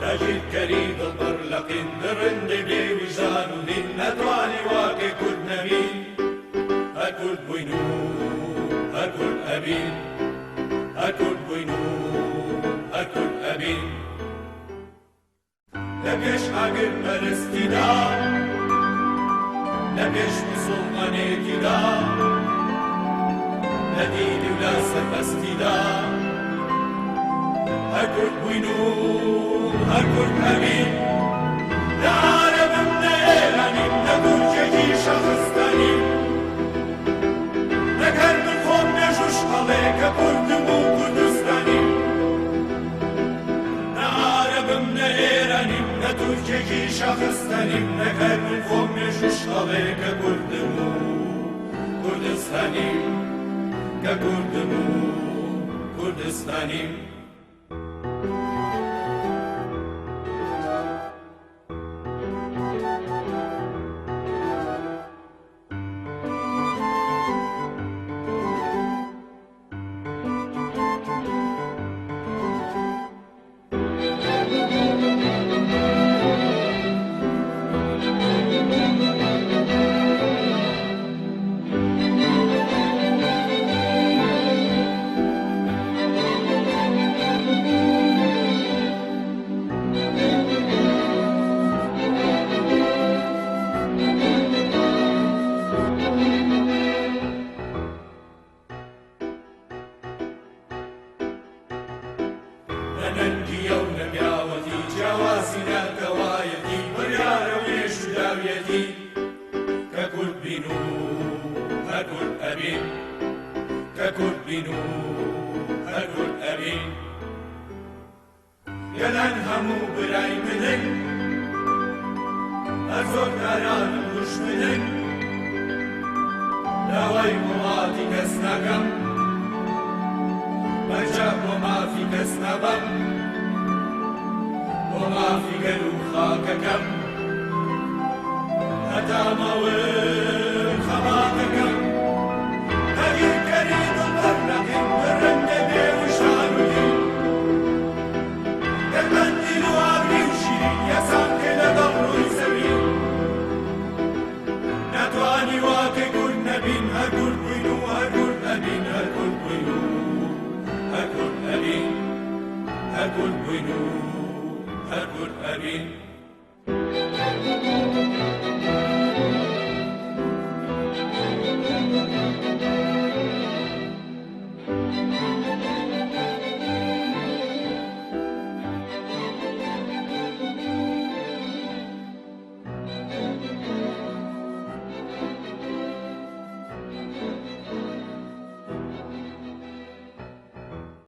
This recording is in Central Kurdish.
داگیرکەری دڵبڕ لە قین، دڕندەی بێ ویژدان و دین، نەتوانی وا کە کورد نەبین، هەر کورد بووین و هەر کورد ئەبین، هەر کورد بووین و هەر کورد ئەبین. لە پێش ئاگر پەرستیدا، لە پێش موسوڵمانێتیدا، لە دینی و لە سەربەستیدا، هەر کورد بووین و هەر کورد ئەبین. نە عارەبم نە ئێرانیم، نە تورکێکی شەخستانیم، نەک هەر من خۆم مێژووش ئەڵێ کە کوردم و کوردستانیم. نە عارەبم نە ئێرانیم، نە تورکێکی شەخستانیم، نەک هەر من خۆم مێژووش ئەڵێ کە کوردم و کوردستانیم، کە کوردم و کوردستانیم. نە نەنگییە و نە پیاوەتی، جیاوازی نەتەوایەتی، بڕیارە و مێژوو داویەتی، کە کورد بین و هەر کورد ئەبین، کە کورد بین و هەر کورد ئەبین. گەلان هەموو برای منن، هەر زۆردارانم دوژمنن، داوای وڵاتی کەس ناکەم، پەنجە بۆ مافی کەس نابەم، بۆ مافی گەل و خاکەکەم، هەتا ماوم خەباتەکەم. داگیرکەری دڵبەر لەقین، دڕندەی بێ ویژدان و دین، گەل قەندیل و ئاگری و شیرین، یەکسان کەی لەگەڵ ڕووی زەوین. ناتوانی وا کەی کورد نەبین، هەر کورد بووین و هەر کورد ئەبین، هەر کورد بووین و هەر کورد ئەبین، هەر کورد بووین و هەر کورد ئەبین.